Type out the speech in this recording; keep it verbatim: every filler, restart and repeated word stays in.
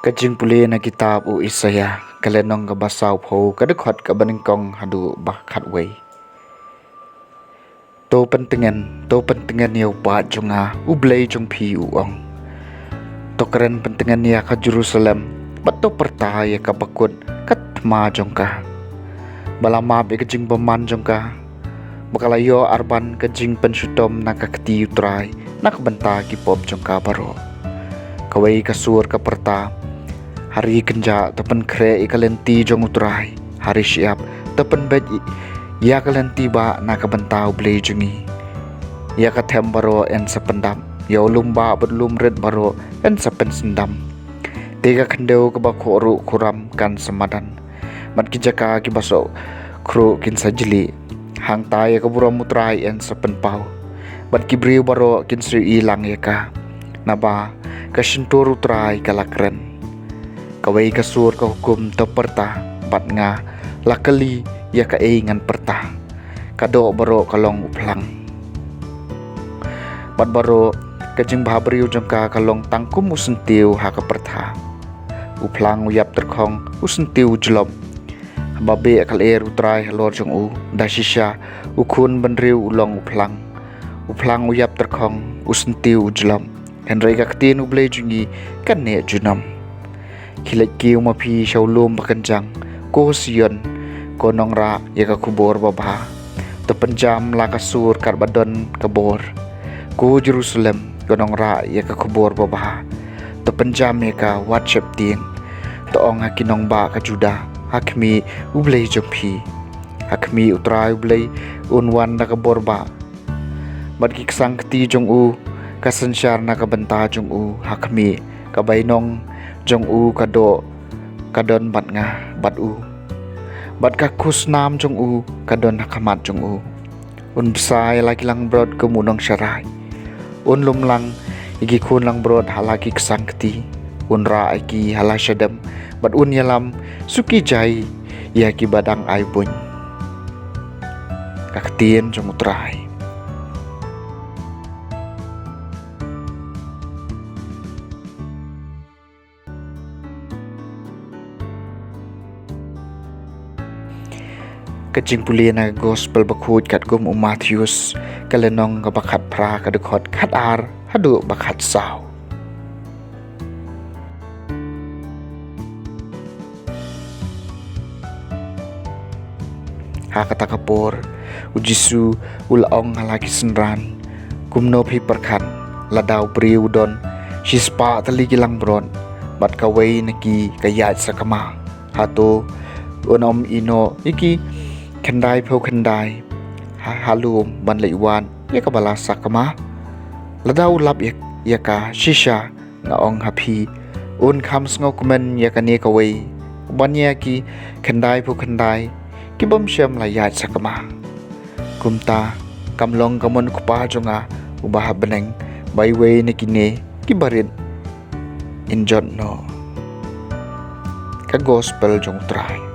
Ka jingpule na kitab u Isaiah, ka lynnong kaba sawphew, ka dkhot kaba nyngkong haduh ba khatwei. To pyntngen, to pyntngen ïa u paid jong nga, u Blei jong phi u ong. To kren pyntngen ïa ka Jerusalem, bad to pyrta ïa ka bakut ka thma jong ka, ba la map ïa ka jingbymman jong ka, ba ka la ïoh arban ka jingpynshitom na ka kti u Trai na ka bynta ki pop jong ka baroh. Kawei ka sur ka pyrta: Ha ri kynjah to pynkhreh ïa ka lynti jong u Trai, ha ri shyiap to pynbeit ïa ka lynti bah na ka bynta u Blei jong ngi. Ïa ka them baroh yn sa pyndap, ïa u lum bah bad u lum rit baroh yn sa pynsyndam. Te ka khyndew kaba khuh ruh khuram kan sa madan, bad ki jaka kiba soh khruh kin sa jli. Hangta ïa ka burom u Trai yn sa pynpaw, bad ki briew baroh kin sa ïohi lang ïa ka, naba ka shyntur u Trai ka la kren. Kawei ka sur ka hukum to pyrta, bad nga la kylli ïa kaei ngan pyrta. Ka doh baroh ka long u phlang, bad baroh ka jingbhabriew jong ka ka long tang kum u syntiew ha ka pyrtha. U phlang u ïap tyrkhong, u syntiew u jlop. Haba beh ka lyer u Trai halor jong u, da shisha u khun bynriew u long u phlang. U phlang u ïap tyrkhong, u syntiew u jlop. Hynrei ka ktien u Blei jong ngi kan neh junom. Khie leit kiew ma phi sha u lum ba kynjang, ko Sion, ko nongrah ïa ka khubor babha. To pynjam la ka sur katba don ka bor, ko Jerusalem, ko nongrah ïa ka khubor babha. To pynjam ïa ka wat sheptieng. To ong ha ki nongbah ka Judah: Ha khmih, u Blei jong phi. Ha khmih, u Trai u Blei un wan da ka bor bah, bad ki ksang kti jong u ka synshar na ka bynta jong u. Ha khmih, ka bainong jong u ka doh, ka don bad nga, bad u, bad ka khusnam jong u ka don ha khmat jong u. Un bsa ïa la ki langbrot kum u nongsharai. Un lumlang ïa ki khun langbrot ha la ki ksang kti. Un rah ïa ki ha la shadem, bad un ïalam suki jai ïa kiba dang ai buiñ. Ka ktien jong u Trai. Ka jingpule na ka Gospel bakhuid katkum u Mathaios, ka lynnong kaba khatphra, ka dkhot khatar haduh ba khatsaw. Ha kata ka por, u Jisu u la ong ha la ki synran: Kumno phi pyrkhat, lada u briew u don shispah tylli ki langbrot, bad kawei na ki ka ïaid sakma, hato un ym ïehnoh ïa ki khyndaiphew khyndai ha, ha lum ban leit wad ïa kaba la sakma? Lada u lap ïa, ïa ka, shisha nga ong ha phi, un kham sngewkmen ïa kane kawei ban ïa ki khyndaiphew khyndai ki bym shym la ïaid sakma. Kumta kam long ka mon u Kpa jong nga uba ha bneng ba iwei na kine ki barit in jot noh. Ka Gospel jong u Trai.